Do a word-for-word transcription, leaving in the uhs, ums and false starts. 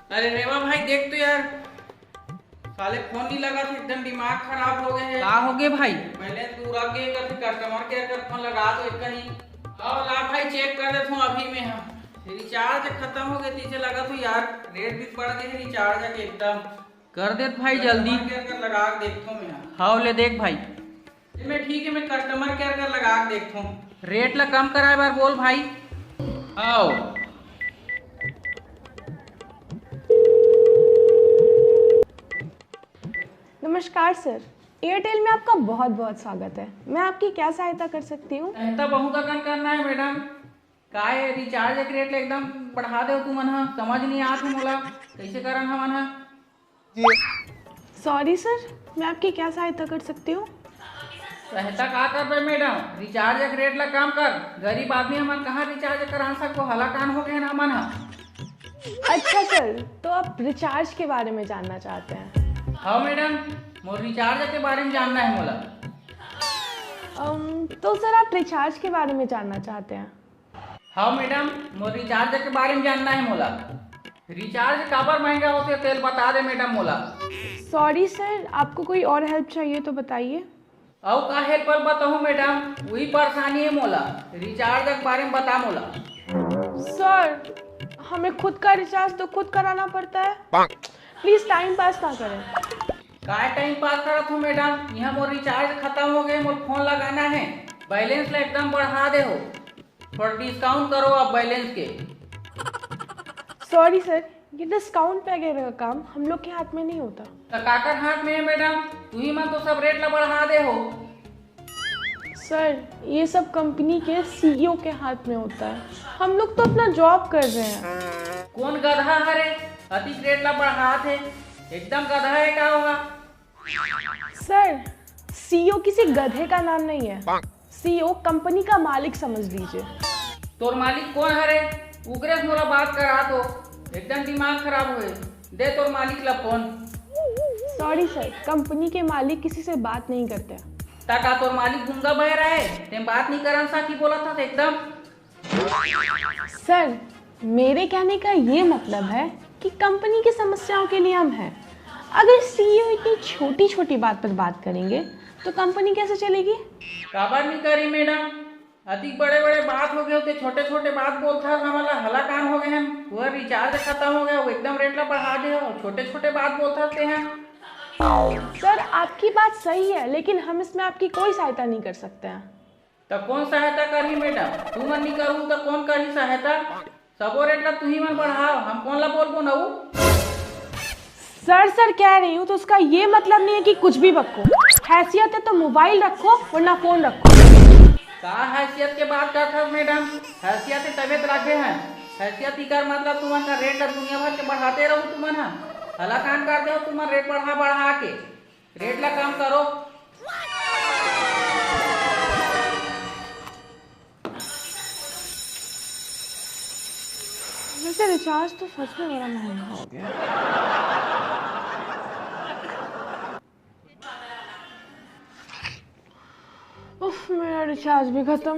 अरे रेवा भाई, देख तो यार, साले फोन नहीं लगा था, एकदम दिमाग खराब हो गए है। का हो गए भाई? बैलेंस पूरा के करके कस्टमर केयर कर फोन लगा दो एक कहीं। हाँ ला भाई, चेक कर देता हूँ अभी मैं। हाँ, रिचार्ज खत्म हो गए, तीजे लगा तो यार, रेट भी बढ़ गए रिचार्ज के एकदम। कर देत भाई जल्दी। कस्टमर केयर कर लगा के देखता हूँ मैं। हाँ। हाँ ले देख भाई। ये मैं ठीक है, मैं कस्टमर केयर कर लगा के देखता हूँ। रेट ला कम कराए बार बोल भाई। आओ। नमस्कार सर, एयरटेल में आपका बहुत बहुत स्वागत है। मैं आपकी क्या सहायता कर सकती हूँ? सहायता बहुत अकन करना है मैडम। का ये रिचार्ज के रेट ला एकदम बढ़ा दे तुमन ह, समझ नहीं आत है मोला, कैसे करन हमन ह? सॉरी सर, मैं आपकी क्या सहायता कर सकती हूँ? सहायता का करबे मैडम, रिचार्ज के रेट ला कम कर। गरीब आदमी हमन कहाँ रिचार्ज करा सको, हलाकान हो गए ना हमन ह। अच्छा सर, तो आप रिचार्ज के बारे में जानना चाहते हैं? हाँ मैडम, मोर रिचार्ज के बारे में जानना है मोला। अम, तो सर, आप रिचार्ज के बारे में जानना चाहते हैं? हाँ मैडम, मोर रिचार्ज के बारे में जानना है मोला। रिचार्ज काबर महंगा होते, तेल बता दे मैडम मोला। सॉरी सर, आपको कोई और हेल्प चाहिए तो बताइए। अउ का हेल्प बताऊँ मैडम, वही परेशानी है मोला। रिचार्ज के बारे में बता मोला। सर, हमें खुद का रिचार्ज तो खुद कराना पड़ता है। प्लीज टाइम पास ना करें। काय टाइम पास करत हो मैडम? यहाँ मोर रिचार्ज खत्म हो गए, मोर फोन लगाना है, बैलेंस ला एकदम बढ़ा दे हो, थोड़ा डिस्काउंट करो आप बैलेंस के। सॉरी सर, ये डिस्काउंट वगैरह का काम हम लोग के हाथ में नहीं होता। तो काकर हाथ में है मैडम? तुम्ही मन तो सब रेट ला बढ़ा दे हो। सर, ये सब कंपनी के सीईओ के हाथ में होता है, हम लोग तो अपना जॉब कर रहे हैं। कौन गधा हरे, अतिक रेट ला बढ़ात है? एकदम गधा है का होगा? सर, सीईओ किसी गधे का नाम नहीं है। सीईओ कंपनी का मालिक समझ लीजिए। तोर मालिक कौन हरे? उगरे से मोला बात करा तो, एकदम दिमाग खराब हुए। दे तोर मालिक ला फोन। सॉरी सर, कंपनी के मालिक किसी से बात नहीं करते। ता का तोर मालिक गूंगा बहरा है? तें बात नहीं करन सा की बोला था एकदम। सर, मेरे कहने का ये मतलब है कि कंपनी की समस्याओं के लिए हम हैं। अगर सीईओ इतनी छोटी छोटी बात पर बात करेंगे तो कंपनी कैसे चलेगी? काबर नहीं करी मैडम, अतिक बड़े बड़े बात हो गए होते, छोटे छोटे बात बोलता है, हमारा हलाकान हो गए हैं। पूरा रिचार्ज खत्म हो गया, वो एकदम रेट ला बढ़ा दे हो, छोटे छोटे बात बोलता थे हैं। सर, आपकी बात सही है, लेकिन हम इसमें आपकी कोई सहायता नहीं कर सकते हैं। तब कौन सहायता करही मैडम? तुमन नहीं करू तो कौन करही सहायता? सबो रेट ला तुही मन बढ़ाओ, हम कौन ला बोलबो नऊ? सर, सर कह रही हूँ तो उसका ये मतलब नहीं है कि कुछ भी बको। हैसियत है तो मोबाइल रखो वरना फोन रखो। का हैसियत के बात करथस मैडम? हैसियत है तबे तो रखे हैं। हैसियत इकर मतलब तुमन का रेट ला दुनिया भर के बढ़ाते रहू तुमन ह। हलाकान कर दे हो तुमन रेट बढ़ा बढ़ा के। रेट ला कम करो। वैसे रिचार्ज तो सच में बड़ा महंगा हो गया। उफ, मेरा रिचार्ज भी खत्म।